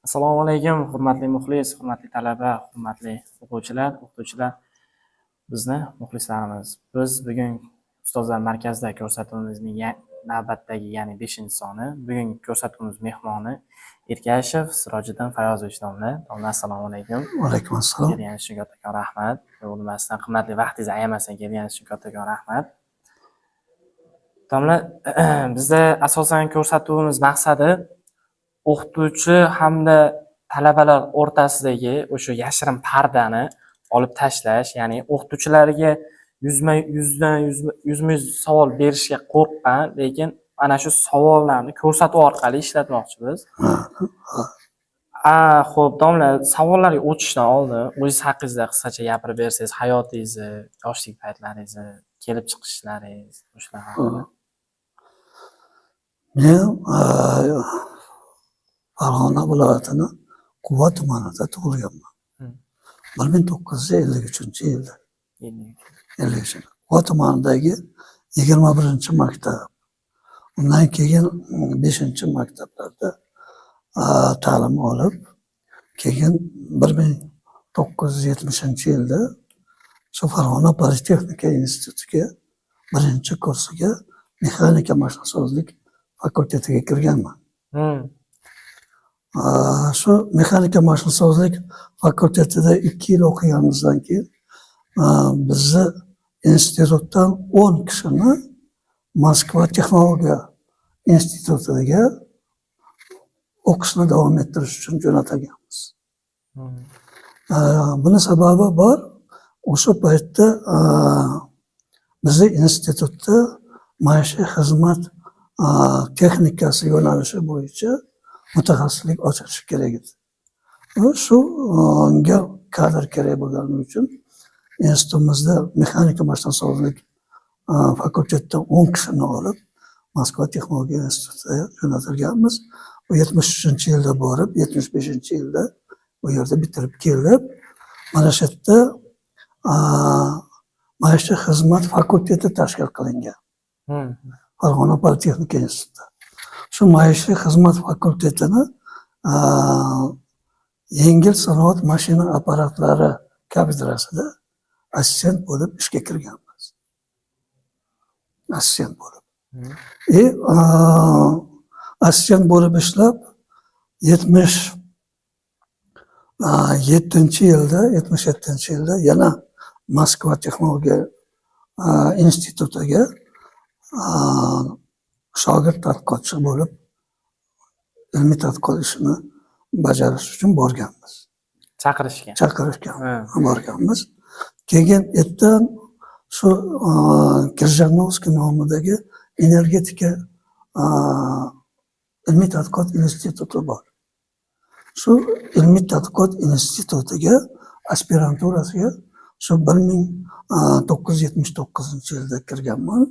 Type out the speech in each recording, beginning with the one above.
Assalomu alaykum, hurmatli muxlis, hurmatli talaba, hurmatli o'quvchilar, o'qituvchilar, bizni muxlislarimiz. Biz bugun Ustozlar markazida ko'rsatuvimizning navbatdagi, ya'ni 5-soni. Bugungi ko'rsatuvimiz mehmoni Ergashev Sirojiddin Fayozovich domla. Domla, assalomu alaykum. Alaykum assalom. Kelganingiz uchun kattakon rahmat. Yo'lmasdan qimmatli vaqtingizni ayamasdan kelganingiz uchun kattakon rahmat. Domla, bizda asosan ko'rsatuvimiz maqsadi o'qituvchi hamda talabalar o'rtasidagi o'sha yashirin pardani olib tashlash, ya'ni o'qituvchilarga yuzma yuzdan yuzma-yuz savol berishga qo'rqqan, lekin ana shu savollarni ko'rsatuv orqali ishlatmoqchimiz. A, xo'p, domla, savollarga o'tishdan oldin o'zingiz haqingizda qisqacha gapirib bersangiz, hayotingizni, yoshlik paytlaringizni, kelib chiqishlaringiz, o'shalar haqida. Men Farg'ona viloyatini Quva tumanida tug'ilganman. 1953-yilda. 53. Quva tumanidagi 21-maktab. Undan keyin 5-maktablarda ta'lim olib, keyin 1970-yilda shu Farg'ona politexnika institutiga birinchi kursiga, mexanika mashinasozlik fakultetiga kirganman. Shu mexanika mashinasozlik fakultetida 2 yil o'qiganimizdan keyin bizni institutdan 10 kishini Moskva texnologiya institutiga o'qishni davom ettirish uchun jo'natganmiz. Buni sababi bor. O'sha paytda bizni institutda maishiy xizmat texnikasi yo'nalishi bo'yicha mutaxassislik ochilishi kerak edi. Va shu kadr kerak bo'lgani uchun institutimizda mexanika mashinasozlik fakultetidan 10 kishini olib, Moskva texnologiya institutiga jo'natilganmiz. U 73-yilda borib, 75-yilda u yerda bitirib kelib, mana shu yerda maishiy xizmat fakulteti tashkil qilingan. Farg'ona politexnika institutida. Shu maishiy xizmat fakultetini yengil sanoat mashina apparatlari kafedrasida assistent bo'lib ishga kirganmiz. Assistent bo'lib. И assistent bo'lib ishlab, 77-yilda, 77-yilda yana Moskva texnologiya institutiga shogird tadqiqotchi bo'lib ilmiy tadqiqot ishini bajarish uchun borganmiz. Chaqirishgan. Chaqirishgan, borganmiz. Keyin ertadan shu Kirjanovskiy nomidagi energetika ilmiy tadqiqot instituti bor. Shu ilmiy tadqiqot institutiga aspiranturasiga shu 1979-yilda kirganman.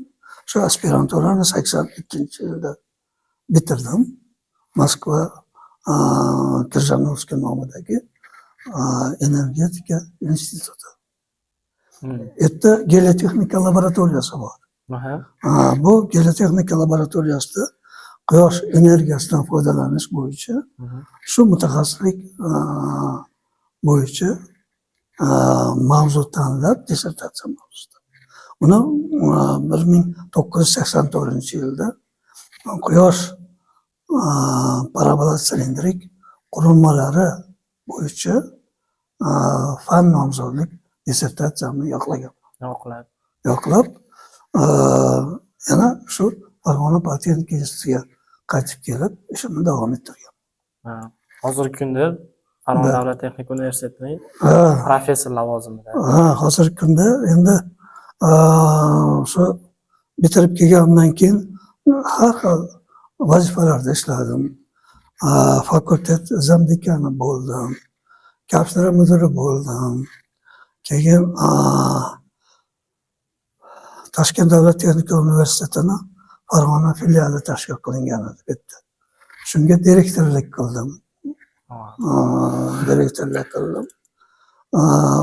Shu aspiranturani 82-yilda bitirdim. Moskva Kirjanovskiy nomidagi energetika instituti. Yerda geliotexnika laboratoriyasi bor. Bu geliotexnika laboratoriyasida quyosh energiyasidan foydalanish bo'yicha shu mutaxassislik bo'yicha mavzu tanlab, dissertatsiya mavzusida. Uni 1984-yilda quyosh parabola silindrik qurilmalari bo'yicha fan nomzodlik dissertatsiyamni yoqlagan. Yoqlab. Yoqlab, yana shu Farg'ona politexnika institutiga qaytib kelib, ishimni davom ettirgan. Ha. Hozirgi kunda Farg'ona Да. davlat texnika universitetining Ha, professor lavozimida. Ha, hozirgi kunda endi shu bitirib kelganimdan keyin har xil vazifalarda ishladim. Fakultet zamdekani bo'ldim, kafedra mudiri bo'ldim. Keyin Toshkent davlat texnika universitetini Farg'ona filiali tashkil qilingan edi bu yerda. Shunga direktorlik qildim. Direktorlik qildim.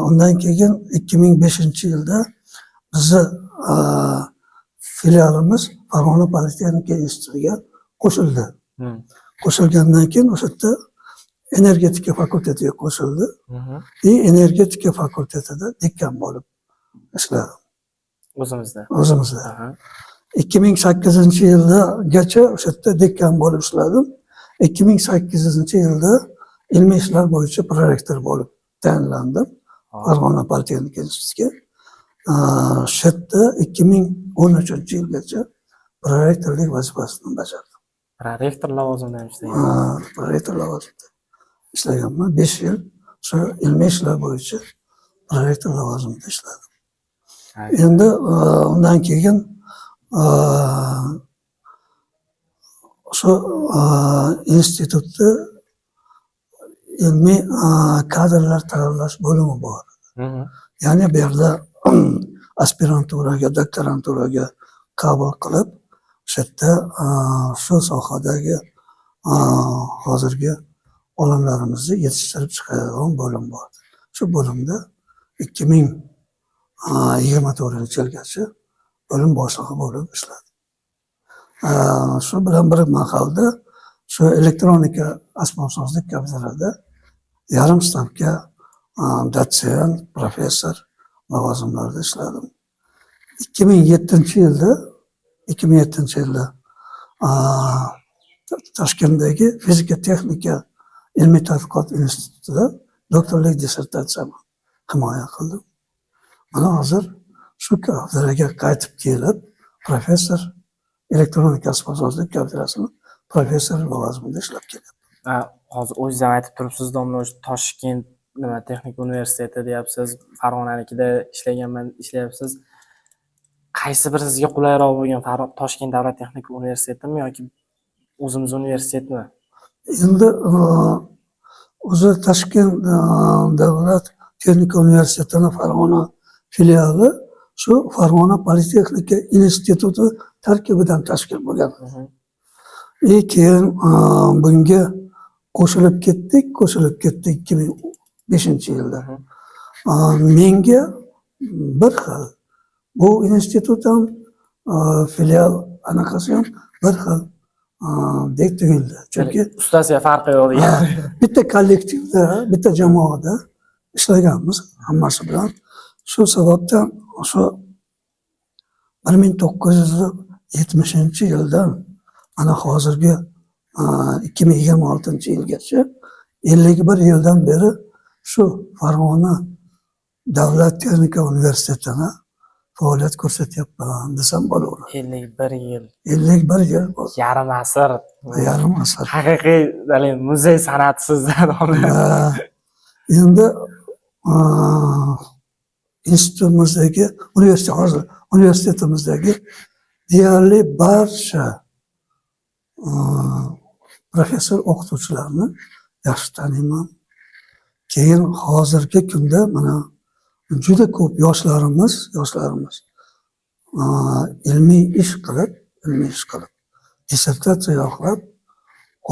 Undan keyin 2005-yilda bizni filialimiz Farg'ona politexnika institutiga qo'shildi. Qo'shilgandan keyin o'sha yerda Energetika fakultetiga qo'shildi и energetika fakultetida dekan bo'lib ishladim. O'zimizda. O'zimizda. 2008-yildagacha o'sha yerda dekan bo'lib ishladim. 2008-yilda ilmiy ishlar bo'yicha prorektor bo'lib tayinlandim Farg'ona politexnika institutiga. Shu yerda 2013-yilgacha prorektorlik vazifasini bajardim. Prorektor lavozimida ham ishlagan. Prorektor lavozimida ishlaganman. 5 yil shu ilmiy ishlar bo'yicha prorektor lavozimida ishladim. Endi undan keyin shu institutda ilmiy kadrlar tayyorlash bo'limi bor. Ya'ni bu yerda aspiranturaga, doktoranturaga qabul qilib, o'sha yerda shu sohadagi hozirgi olimlarimizni yetishtirib chiqaradigan bo'lim bor. Shu bo'limda 2024-yilgacha bo'lim boshlig'i bo'lib ishladim. Shu bilan bir mahalda shu elektronika asbobsozlik kafedrada yarim stavka dotsent, professor lavozimlarida ishladim. 2007-yilda Toshkentdagi fizika texnika ilmiy tadqiqot institutida doktorlik dissertatsiyamni himoya qildim. Mana hozir shu kafedraga qaytib kelib, professor, elektronika asbobsozlik kafedrasini professor lavozimida ishlab kelyapman. Hozir o'zingiz ham aytib turibsiz, domla, o'sha Toshkent nima texnika universiteti deyapsiz, Farg'onanikida ishlaganman, ishlayapsiz. Qaysi biri sizga qulayroq bo'lgan? Toshkent davlat texnika universitetimi yoki o'zimiz universitetmi? Endi o'zi Toshkent davlat texnika universitetini Farg'ona filiali shu Farg'ona politexnika instituti tarkibidan tashkil bo'lgan. И keyin bunga qo'shilib ketdik 2005-yilda. Menga bir xil, bu institut ham, filial anaqasi ham bir xil dek tuyuldi. Chunki Ustasiga farqi yo'q degan. Bitta kollektivda, bitta jamoada ishlaganmiz hammasi bilan. Shu sababdan shu 1970-yildan mana hozirgi 2026-yilgacha 51 yildan beri shu Farg'ona davlat texnika universitetini faoliyat ko'rsatyapman desam bo'laveradi. 51 yil. 51 yil bo'ldi. Yarim asr. Yarim asr. Haqiqiy haligi muzey san'ati sizda, domla. Endi institutimizdagi, universitet, hozir universitetimizdagi deyarli barcha professor o'qituvchilarni yaxshi taniyman. Keyin hozirgi kunda mana juda ko'p yoshlarimiz ilmiy ish qilib, dissertatsiya yoqlab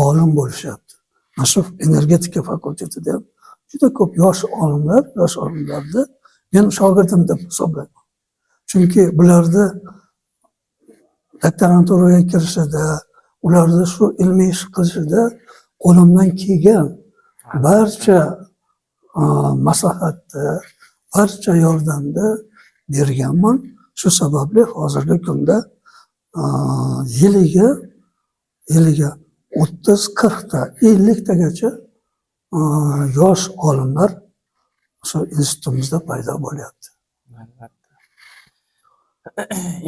olim bo'lishyapti. Mana shu energetika fakultetida ham juda ko'p yosh olimlarni men shogirdim deb hisoblayman. Chunki bularda doktoranturaga kirishida, ularda shu ilmiy ish qilishida qo'limdan kelgan barcha maslahatni, barcha yordamni berganman. Shu sababli hozirgi kunda yiliga 30, 40 ta, 50 tagacha yosh olimlar shu institutimizda paydo bo'lyapti. Albatta.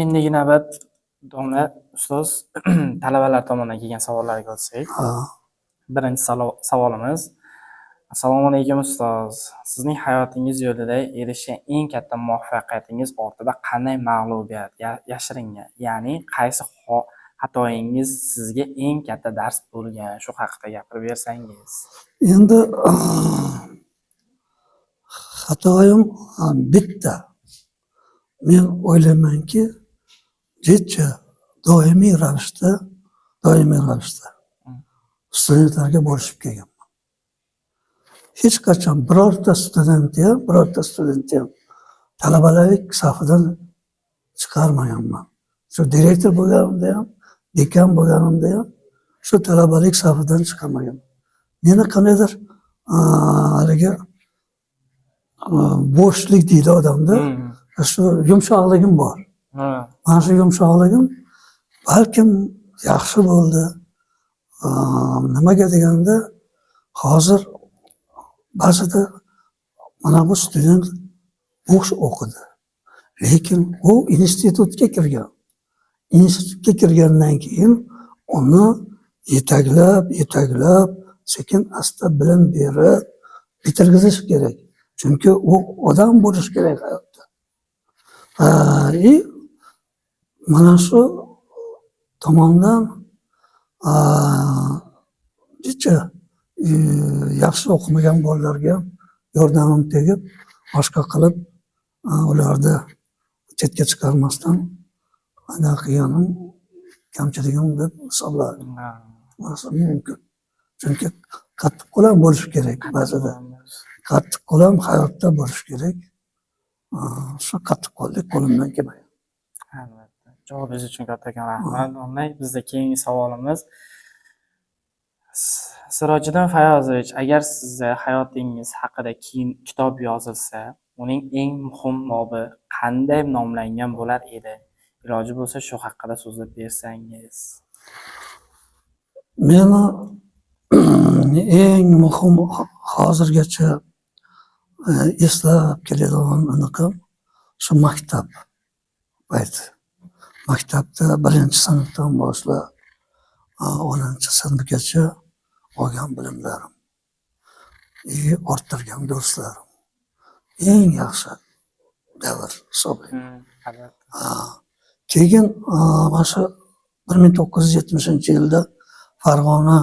Endigi navbat, domla ustoz, talabalar tomonidan kelgan savollarga o'tsak. Ha. Birinchi savolimiz. Assalomu alaykum, ustoz. Sizning hayotingiz yo'lida erishgan eng katta muvaffaqiyatingiz ortida qanday mag'lubiyat yashiringan? Ya'ni qaysi xatoyingiz sizga eng katta dars bo'lgan? Shu haqida gapirib bersangiz. Endi xatoyim bitta. Men o'ylaymanki, jicha doimiy ravishda studentlarga bo'lishib kelganman. Hech qachon birorta studentni ham talabalarlik safidan chiqarmaganman. Shu direktor bo'lganimda ham, dekan bo'lganimda ham shu talabalik safidan chiqarmaganman. Meni qandaydir haligi bo'shlik deydi odamda, shu yumshoqligim bor. Mana shu yumshoqligim balkim yaxshi bo'ldi. Nimaga deganda, hozir ba'zida mana bu student bo'sh o'qidi, lekin u institutga kirgan. Institutga kirgandan keyin uni yetaklab, yetaklab, sekin asta bilim berib bitirgizish kerak. Chunki u odam bo'lishi kerak hayotda. И mana shu tomondan necha yaxshi o'qimagan bolalarga ham yordamim tegib, boshqa qilib, ularni chetga chiqarmasdan anaqa qilganim kamchiligim deb hisoblardim. Mumkin. Chunki qattiqqo'l ham bo'lishi kerak ba'zida. Qattiqqo'l ham hayotda bo'lishi kerak. Shu qattiqqo'llik qo'limdan kelmagan. Albatta. Javobingiz uchun kattakon rahmat. Unda bizda keyingi savolimiz. Sirojiddin Fayozovich, agar sizni hayotingiz haqida keyin kitob yozilsa, uning eng muhim bobi qanday nomlangan bo'lar edi? Iloji bo'lsa, shu haqida so'zlab bersangiz. Meni eng muhim hozirgacha eslab keladigan anaqam shu maktab payti. Maktabda birinchi sinfdan boshlab 10-sinfgacha olgan bilimlarim и orttirgan do'stlarim eng yaxshi davr hisoblayman. Albatta. Keyin mana shu 1970-yilda Farg'ona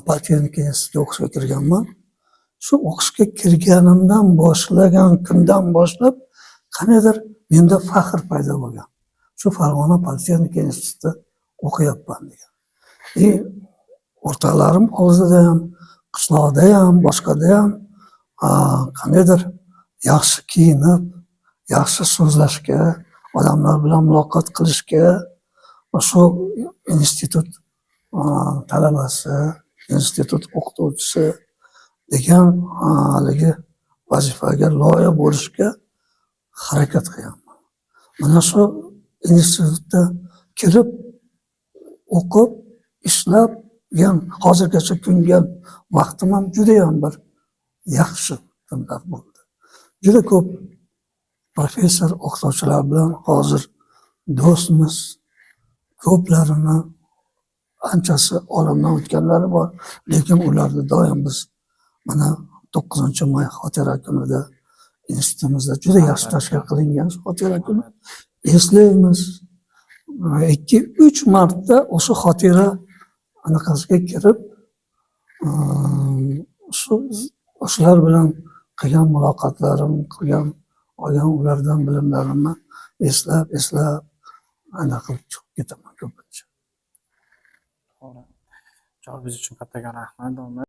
politexnika institutiga o'qishga kirganman. Shu o'qishga kirganimdan boshlagan kundan boshlab qandaydir menda faxr paydo bo'lgan. Shu Farg'ona politexnika institutida o'qiyapman degan. И o'rtoqlarim oldida ham, qishloqda ham, boshqada ham qandaydir yaxshi kiyinib, yaxshi so'zlashga, odamlar bilan muloqot qilishga va shu institut talabasi, institut o'qituvchisi degan haligi vazifaga loyiq bo'lishga harakat qilganman. Mana shu institutda kirib, o'qib, ishlab, ham hozirgacha kunga vaqtim ham judayam bir yaxshi kunlar bo'ldi. Juda ko'p professor o'qituvchilar bilan hozir do'stmiz. Ko'plarini, anchasi olamdan o'tganlari bor, lekin ularni doim biz mana 9-may xotira kunida institutimizda juda yaxshi tashkil qilingan shu xotira kuni eslaymiz. 2-3 marta o'sha xotira anaqasiga kirib, shu o'shalar bilan qilgan muloqotlarim, qilgan olgan ulardan bilimlarimni eslab, eslab anaqa qilib chiqib ketaman ko'pincha. To'g'ri. Javobingiz uchun kattakon rahmat, domla.